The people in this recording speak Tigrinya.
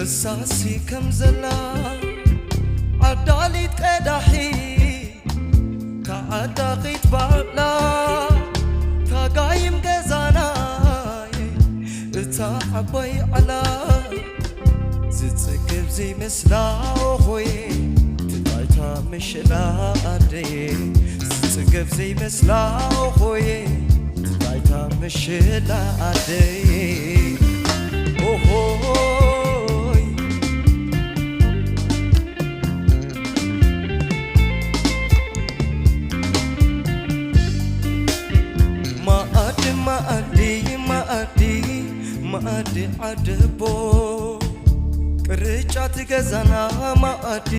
እሳሲ ከም ዘላ ዓዳሊት ቀዳሒ፣ ተዓጣቒት ባዕላ ታጋይም ገዛናይ፣ እታ ዓባይ ዓላ ዝጽግብ ዘይመስላ ኦኾየ፣ ትባይታ ምሽላ ኣደየ፣ ዝጽግብ ዘይመስላ ኦኾየ፣ ትባይታ ምሽላ ኣደየ። ኦሆይ። መኣዲ መኣዲ መኣዲ መኣዲ ዓደቦ፣ ቅርጫት ገዛና መኣዲ